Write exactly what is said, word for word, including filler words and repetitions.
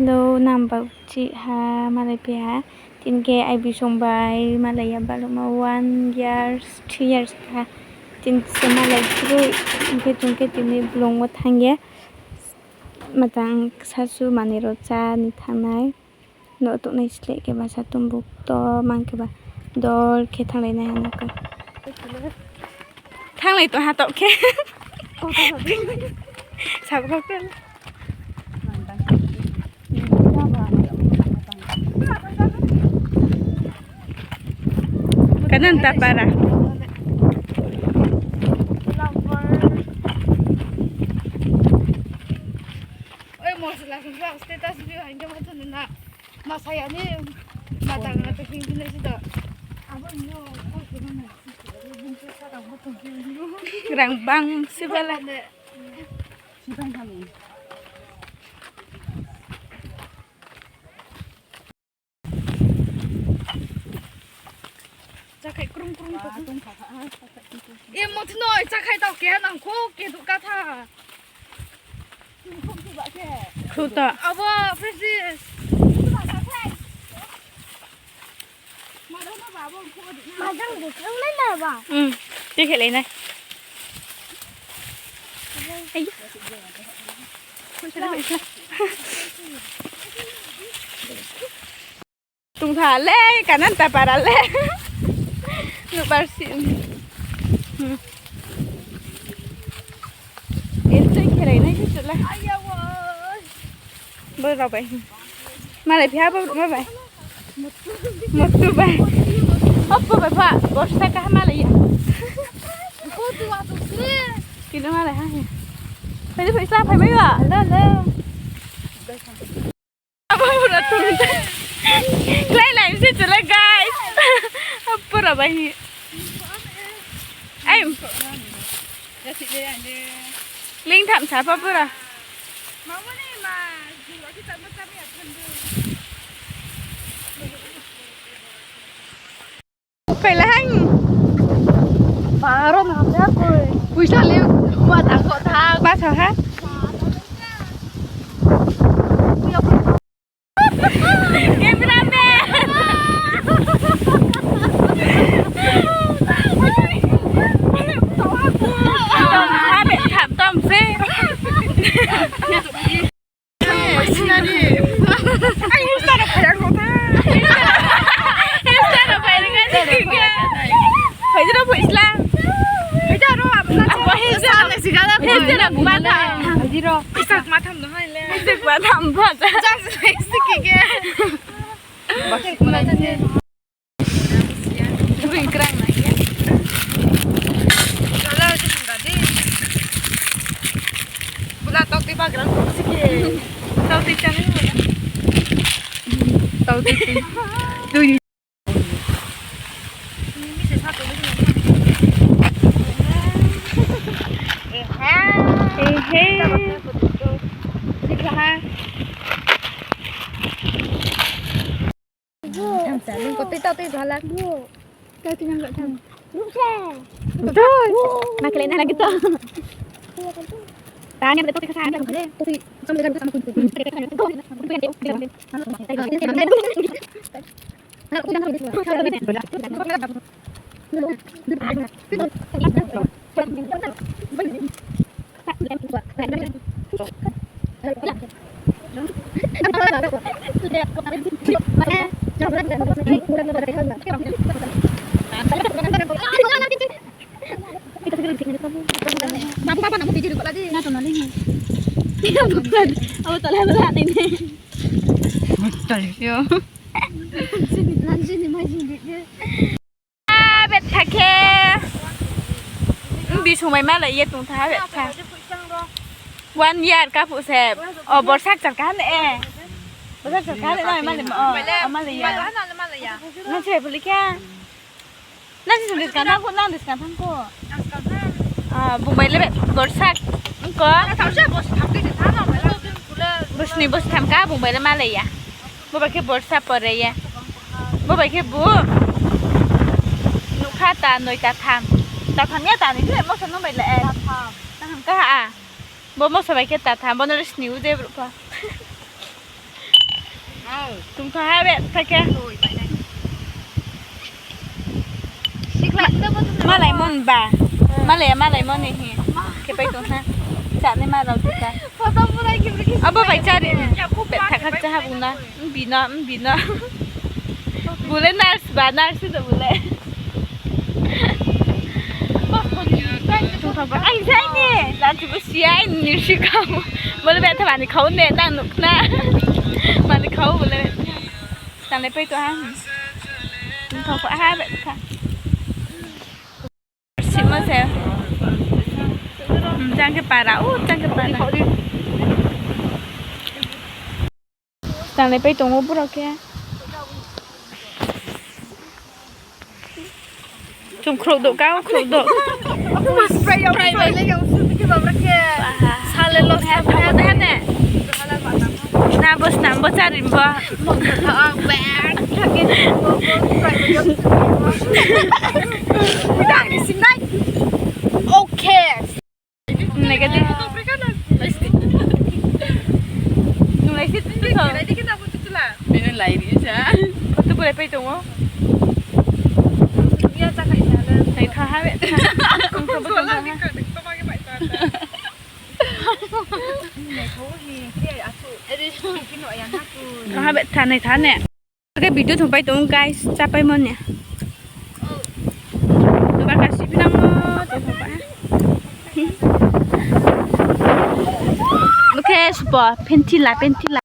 Hello, nang bauchi ha malai phi ha. Tini khe aibi song bai malai ya baluhma one years, two years kha. Tini se malai kroi, hing khe chung khe tini blung wo thanng ye. Matang sasu manoi rao chá ni thanngnai. No tongnai sleh khe ba satung buk to mang khe ba dol khe thannglai nai ha na khe. Thannglai tong ha taoh khe. Sabo khe. Kananta para. Oi, mosla sung sa status view hing khe ma channel na. Ma saya ni, ma tang na to hing dinai si to. Abo ni yo, ko se na. Rang bang si bala. Chakhai krung krung to. E, mo thnoi chakhai tau ke nang kho ke du ka tha. Khuta. Abo, Francis. Majang de, thannglai na ba? Hmm. Tui khe lai nai. Ai. Tongtha le, Kananta para le. Nuhbar si. Hmm. Enjoy khelai nai se chula. Bo rao bai. Malai phi ha bo rao bai. Motu bai. Oppo bai pha, borsa kaha malai ya. Kino malai ha. Phai di, phai sla, phai mai ba. Hello, hello. Abo pura tong. Klái lai se chula, guys. Pura bai hi. Ai. Ling tham sa pha pura. Pela hang. Paro na hamya koi. Puisa le ma tang ko tha. Ba sa ha. Cameraman. Abe tham tom se. Ai, Insta rao phai ang kho tha. Insta rao phai ang kho tha. Phai di ro, phai sla. Phai di ro, abo sa. Abo Insta rao. Insta rao ma tham. Phai di ro. Insta ma tham no hai le. Insta ma tham ba sa. Just like sticky ke. Ba sa ma tham. Bring krang na ya. Jala je thang di. Bula tau tui bagrang sike. Tau tui channel bula. Tau tui tui. Tui. Ehe. Ehe. Ehe. Tham sa, nung ko tui tau tui bhala. Tau tui nang ko tham. Ruh se. Betul. Maklai na lagi to. Tanya betul tau tui kasa. Tui sama dengan sama kuntu. Babu, babu, namu video ko lagi. Na to nali ni. Abo tala bala ni. Tali yo. Lanjini mai jini. A, betha khe. Bsung bai malai ye tongtha betha. One year ka phuh se. O, borsa kchar kaha ne e. Borsa kchar kaha ne, nai malai ma, o, malai ya. Nang se buli khe. Nang se sung diskang thang kho, nang diskang thang kho. A, bung bai le borsa ko. Bosni bostham ka bung bai le malai ya. Bo bai khe borsa pore ye. Bo bai khe bu. Nukha ta noi ta tham. Ta tham ya ta ni le moso no bai le. Ta tham ka ha. Bo moso bai khe ta tham. Bo no le sni u de bru pha. Tongtho ha be tha khe. Malaimo ni ba. Malai, malaimo ni hi. Khe pai tong ha. Chánai ma rao tha. Abo bai chári. Be tha kha chá ha bung na. Mbi no, mbi no. Bung le nurse ba, nurse do bung le. Tongtho ba, ai, sai ni. Janchi bo si ai ni si kha. Bo le be tha mani khau ne, nang nuh khna. Mani khau bo le. Tang le pai tong ha. Tongtho ba ha be tha. Simo se. Jang khe para, o jang khe para. Tang le pai tong o borok khe. Chung khrouh do, kau khrouh do. Sprite bai le yang su ke ba bra khe. Sale lo sa ne. Na bo snam bo charim bo. Ang ber. Udah di sini. Okay. Nung lai khe di. Nung lai si tu tu. Bini lai di sa. Photo bo lai pai tong o. Naitha ha be. Tong ha be tha, naitha ne. Oke, video thung pai tong, guys, chápaimo ni. Dukan kasi phinang mo, tong thung pai. Oke, supo, penthila, penthila.